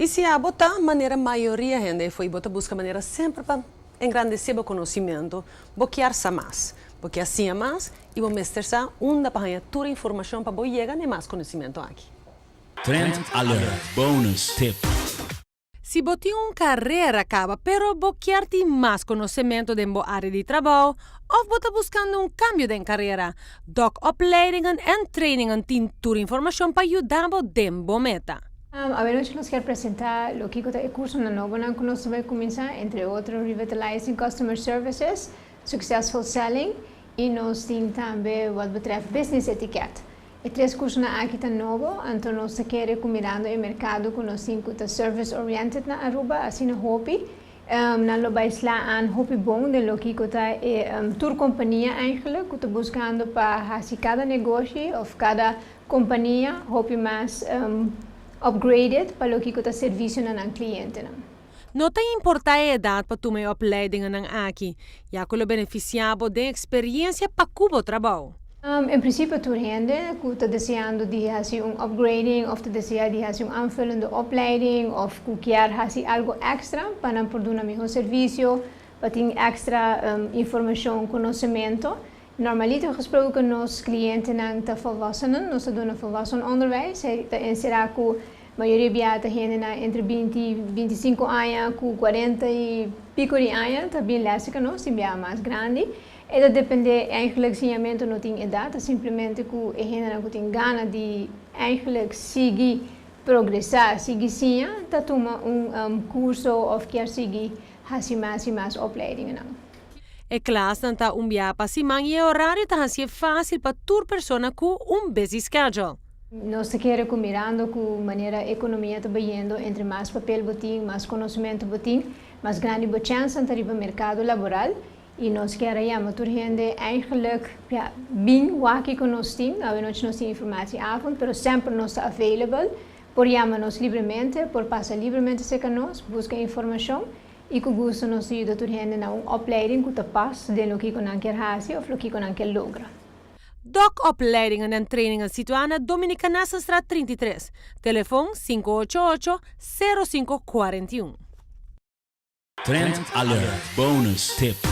I si abo ta manera mayoria hende foi, bo ta buska manera semper pa engrandesé bo konosementu, bo kier sa mas. Bo kier siña mas i bo mester sa unda pa haña tur informashon pa bo yega na mas konosementu aki. Trend Alert Bonus Tip. Si bo tin un karera kaba pero bo kier tin mas konosementu den bo área di trabou òf bo ta buskando un kambio den karera, Doc Opleidingen en Trainingen tin tur informashon pa yuda bo den bo meta. Awe nos kier presentá loke ta e kursonan nobo ku nos ta bai kuminsá, entre otro Revitalizing Customer Services, Successful Selling i nos tin tambe wat betreft Business Etiquette. E tres kursonan aki ta nobo, anto nos ta kere mirando e merkado ku nos tin ku ta service oriented na Aruba, asina hopi. Nan lo bai sla aan hopi bon den loke ta e tur kompania eigenlijk, ku ta buskando pa hasi kada negoshi òf kada kompania hopi mas upgraded pa loke ta servisio na nan klientenan. No ta importá e edat pa tuma e opleidingen aki, ya ku lo benefisiá bo den eksperensia pa ku bo trabou. In prinsipio tur hende ku ta deseando di hasi un upgrading òf ta deseá di hasi un aanvullende opleiding òf ku kier hasi algu èkstra pa nan por duna mihó servisio, pa tin èkstra informashon, konosementu. Normaliter gesproken nos klientenan ta volwassenen, nos ta duna volwassen onderwijs, ta enserá ku mayoria bia ta hendenan entre 20, 25 aña ku 40 i piko di aña ta bin les ku nos, tin bia mas grandi. E ta dependé eigenlijk, siñamentu no tin edat, simplemente ku e hendenan ku tin gana di eigenlijk sigui progresá, sigui siña, ta tuma un kurso òf kier sigui hasi mas i mas opleidingen. E klasnan ta un bia pa siman i e orario ta hasi fásil pa tur persona ku un busy schedule. Nos ta kere ku mirando ku manera ekonomia ta bayendo, entre mas papel bo tin, mas konosementu bo tin, mas grandi bo chèns ta riba merkado laboral i nos kier yama tur hende eigenlijk, ja, bin wak ku nos tin, awe nochi nos tin informatieavond, pero semper nos ta available, por yama nos libremente, por pasa libremente serka nos, buska informashon i ku gusto nos ta yuda tur hende na un opleiding ku ta pas den loke ku nan kier hasi òf loke ku nan kier logra. Doc Opleidingen en Trainingen situá na Dominicanessenstraat 33. Telefòn 588 0541. Trend Alert Bonus Tip.